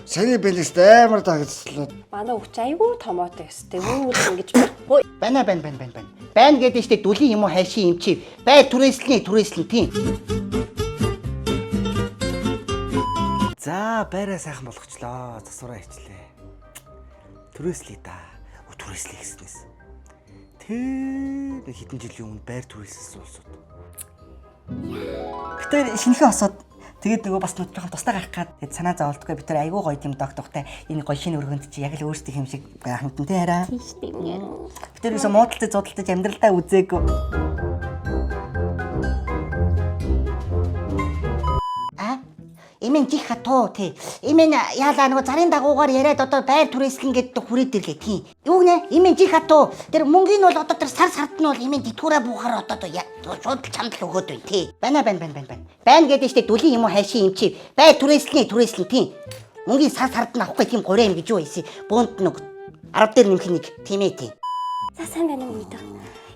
Саяны бэлэгт амар дагцлаа. Манай өвч айгүй томоотой өстэй. Үүл ингэж байхгүй. Байна байна байна байна байна. Байна гэдэг штэ дүлийн юм уу хайшин юм чи. Байр түрээслэний түрээслэн тийм. За байраа сайхан болгочлоо. Засвараа ичлээ. Түрээслэе да. Түрээслэе гэснээс. Тэ хэдэн жилийн өмнө байр түрээслсэн улсууд. Бид хоёр шинэхэн осоод тэгээд нөгөө бас нэг жоохон тустай гарах гад тэгээд санаа зоволтгүй бид хоёр айгүй гоё тийм догтохтой энэ гоё шинэ өргөнд чи яг л өөрсдийнх юм шиг хангалтан тий хараа. Тийм шүү дээ. Бид хоёр юусэн муудалцаж зуудалцаж амьдралдаа үзээгүй. А? Имэн жих хатуу тий. Имэн яалаа нөгөө зарын дагуугаар яриад одоо байр түрээслэн гэдэг хүрээд ирлээ тий. Юу нэ? Имэн жих хатуу. Тэр мөнгөний бол одоо тэр сар сард нь бол имэн тэтгэврээ буухаар одоо шууд л чамд л өгөөд байна тий. Байна байна байна байна байна. Байна гэдэг штэ дүлийн юм уу хайшин юм чи. Байр түрээслэний түрээслэн тий. Мөнгөний сар сард нь авахгүй тийм гурай юм гэж юу байсан. Бөөнд нэг 10 дээр нэмэх нэг тийм ээ тий. За сайн байна уу миний дөө.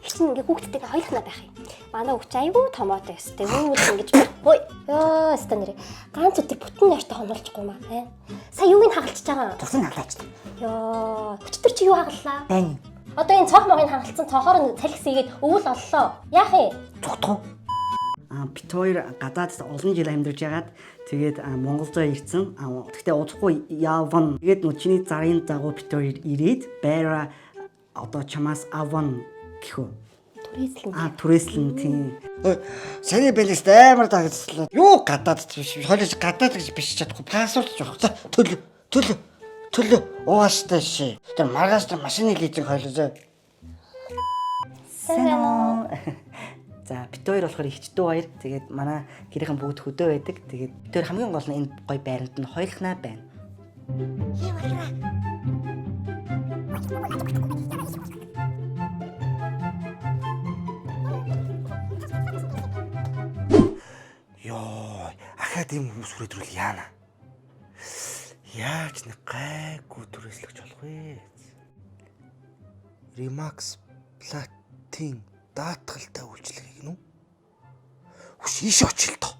Их чинь ингээ хүүхдтэйгээ хоёулахнаа байх юм. Манай өвч айгүй томоотой өстэй. Үүл ингэж байхгүй. Йоо, өстой нэрээ. Ганц өдөр бүтэн нойртой хомолчихгүй маа. Э? Сая юуг нь хагалчихж байгаа юм? Цусан хаглаач. Йоо, өчтөр чи юу хагаллаа? Байна. Одоо энэ цонх могыг хагалцсан цонхоор нь салхи сийгээд өвөл оллоо. Яах юм? Цогтгоо. Бид хоёр гадаадд олон жил амьдарч ягаад тэгээд Монголдоо ирсэн. Гэхдээ удахгүй явна. Тэгээд нөгөө чиний зарын дагуу бид хоёр ирээд байраа одоо чамаас авна гэхүү. Түрээслэн. Түрээслэн тийм. Саяны бэлэгт амар дагцлаа. Юу гадаад биш. Хойлож гадаад гэж биш чадахгүй. Паспорт жоох. За төлөө төлөө төлөө угааштай шээ. Тэр маргааш тэр машины лизинг хойлоо. Сайн байна уу? За бид хоёр болохоор ихчдүү хоёр. Тэгээд манай гэрийнхэн бүгд хөдөө байдаг. Тэгээд бид хоёр хамгийн гол нь энэ гой байранд нь хоёулахнаа байна. Йоо, ахаад ийм хүмүүс хүрээд ирвэл яана? Яаж нэг гайгүй түрээслэж болох вэ? Remax Platin даатгалтай үйлчлэгийг нү? Хүш ийш очил тоо.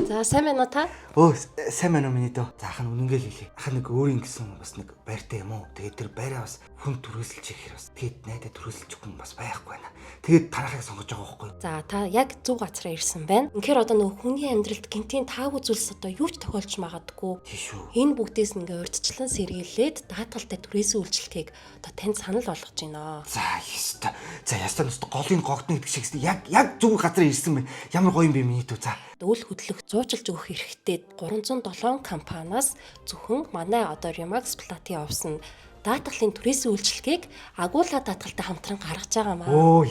За сайн байна уу та? Өө, сайн байна уу миний дөө. За ах нь үнэнгээ л хэлье. Ах нэг өөрийн гэсэн бас нэг байртай юм уу? Тэгээд тэр байраа бас хүн түрээсэлж ихээр бас тэгээд найдаа түрээсэлж хүн бас байхгүй байна. Тэгээд тарахыг сонгож байгаа байхгүй юу? За та яг зөв газараа ирсэн байна. Үнэхээр одоо нөгөө хүний амьдралд гинтийн таагүй зүйлс одоо юу ч тохиолж магадгүй. Тийм шүү. Энэ бүгдээс нь ингээ урьдчилан сэргийлээд даатгалтай түрээсэн үйлчлэгийг одоо танд санал болгож байна. За ёстой. За ёстой нүст голын гогдно гэдэг шиг яг зөв газар ирсэн байна. Ямар гоё юм бэ миний дүү. За. Үл хөдлөх зуучилж өгөх эрхтэй 307 компаниас зөвхөн манай одоо Remax Platin офис нь даатгалын түрээсэн үйлчлэгийг агуулга даатгалтай хамтран гаргаж байгаа маа. Өө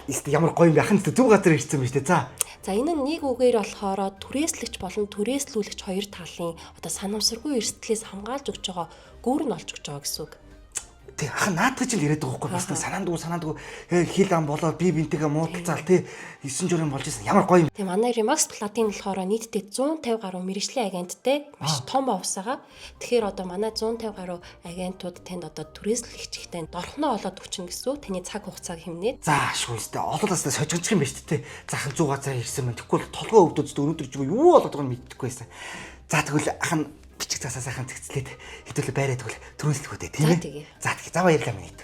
ёстой ямар гоё юм бэ. Ахын зөв газар ирсэн байна шүү дээ. За. За энэ нь нэг үгээр болохоор түрээслэгч болон түрээслүүлэгч хоёр талын одоо санамсаргүй эрсдлээс хамгаалж өгч байгаа гүүр нь олж өгч байгаа гэсэн үг. Тэг ах наадах жил яриад байгаа байхгүй бас нэг санаандгүй хил ам болоод би бинтэйгээ муудалцаал тий 9 журын болж исэн ямар гоё юм. Тэгээ манай Remax Platin болохоор нийтдээ 150 гаруй мэрэгжлийн агенттай маш том офис байгаа. Тэгэхээр одоо манай 150 гаруй агентууд танд одоо түрээслэгчтэй дорхноо олоод өгчнө гэсэн үг. Таны цаг хугацааг хэмнээд. За ашгүй өстэй олон улсаас сожигдчих юм байна шүү дээ. За хан зүү газар ирсэн байна. Тэгэхгүй бол толгой өвдөд өнөөдөр ч юу болоод байгааг нь мэдэхгүй байсан. За тэгвэл ах нь бичиг засаа сайхан цэгцлээд хэдүүлээ байраа тэгвэл түрээслэх үү тийм ээ. За, тэгье. За тэгье. За баярлалаа миний.